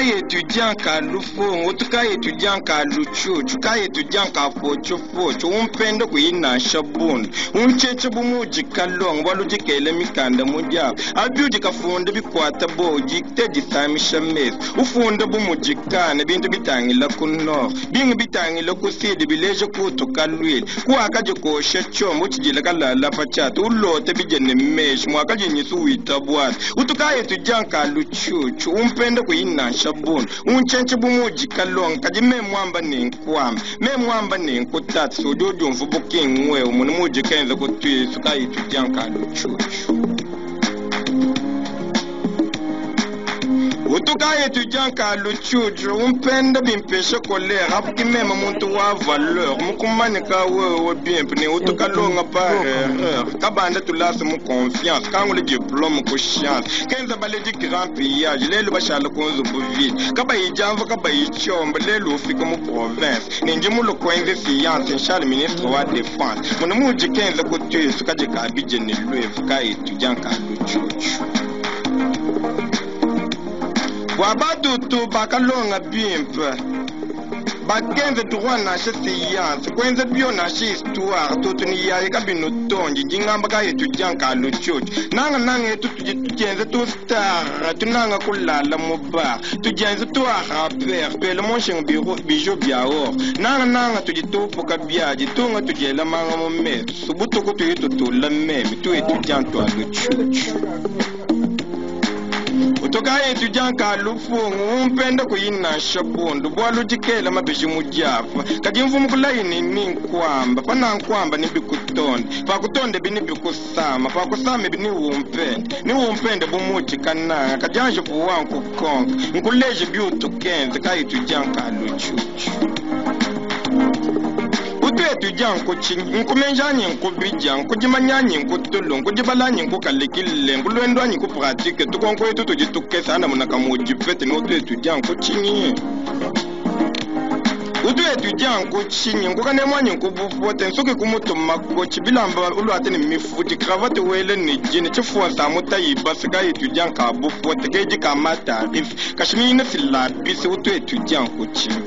Utuka étudiant ka lufungu, utuka étudiant ka luchuchu, ka étudiant ka fochofocho, umpende kuyinasha bundu, uncheche bumuji kalongo, walujikele mikanda mudiabo, abyudi kafunde bikwata boji, tejisamisha meso, ufunde bumujikane, bintu bitangila ku nord, bingi bitangila ku sud, bileje kutuka lwili, kuwakaji kosha chombo, uchijila kalala pachatu, ulote bijene meshi, mwakaji nyisu wita bwati, utuka étudiant ka luchuchu, umpende kuyinasha bundu, unchenche bumuji kalongo, kadi memwamba nenkwamba, memwamba nenkutata, sudi udiumvu bukingwe, umunu muji kenza kutwisu, ka étudiant ka luchuchu. Utuka étudiant ka luchuchu, umpende bimpeshe kolera, apuki meme muntu wa valeur, mukumane ka wewe bimpe, ne utuka longa par erreur, kabanda tulasa mu confiance, kangule diplôme ku chance, kenza bale di grand pillage, lelu bashala kunzu buvile, kabayi jamva kabayi chomba, lelu ufika mu province, ninji mulu kwenze science, nshali ministre wa défense, munu muji kenza kutwisu, kaje kabije ni lwevu, ka étudiant ka luchuchu. Bwa badutu bakalonga bimpe, bakenze droit nashe science, kwenze bio nashe histoire, tutu ni yaye kabino tonji, njingamba ka étudiant ka luchuchu, nanga nanga etu tuji tujenze tu star, tunanga kulala mu bar, tujenze tu rapper, tuele monsheng biro bijo bia or, nanga nanga tuji tupuka biaji, tunga tujela manga mu mesu, subutuku tuyi tutula meme, tu étudiant tu luchuchu. Utoka étudiant ka lufungu, umpende kuyinasha bundu, bwalujikela mabeji mujafa, kadi mvumu kulaini ni nkwamba, pana nkwamba ni bikutonde, pakutonde bini bikusama, pakusama bini umpende, ni umpende bumuji kananga, kajanje fuwa nkukonka, nkuleje byutu kenze, ka étudiant ka luchuchu. Utu étudiant nkuchinyi, nkumenjanyi nkubija, nkujimanyanyi nkutulu, nkujibalanyi nkukalikile, nkulwendwanyi nkupratique, tukonko etu tuji tukesana munaka mujipete, ni utu étudiant nkuchinyi. Utu étudiant nkuchinyi, nkukanemwanyi nkubufote, nsuki kumutuma kochi, bilamba ulwate ni mifuti, cravate wele ni jini, chifuwa samuta yibasi ka étudiant ka bufote, keji ka matarif, kashimine silabisi, utu étudiant nkuchinyi.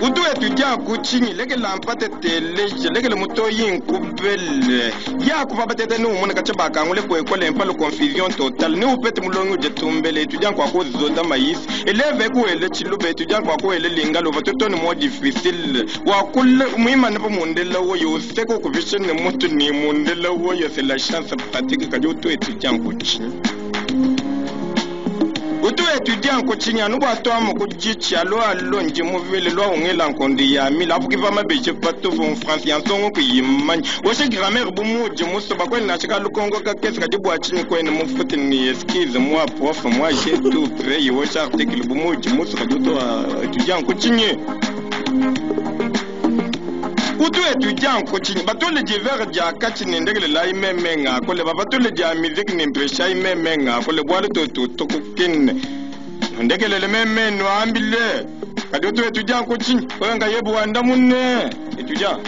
Utu étudiant kuchinyi, lekela mpate teleje, lekele mutoyi nkubele, yakuva batete ni umuna kacha ngule kwekole mpalo confusion totale, ni upete mulongi uje tumbele, étudiant kwa kuzota maisi, eleve kuele chiluba, étudiant kwa kuele lingalo, vatoto ni mo difficile, wakule muima nipo mundela woyo, useko kuvishe ni mutu ni mundela woyo, c'est la chance pratique kaji utu étudiant kuchinyi. Utu étudiant kuchinya nuba twamo kujichi alo alo nji muvile lwa ungela nkondi ya mila afuki va mabeje patufu en France ya nsongo kuyimanyi woshe grammaire bumuji musoba kwene nashika lukongo kakesi kajibwa chinyi kwene mufuti ni excuse moi prof moi j'ai tout payé woshe article bumuji musoba juto étudiant kuchinyi. Utu étudiant kuchinyi batole divers dia kachi ni ndegele la imeme nga kole ba batole dia musique ni mpesha imeme nga kole bwale to to to kukine ndegele le meme no ambile kadi utu étudiant kuchinyi wenga yebu wanda munne étudiant.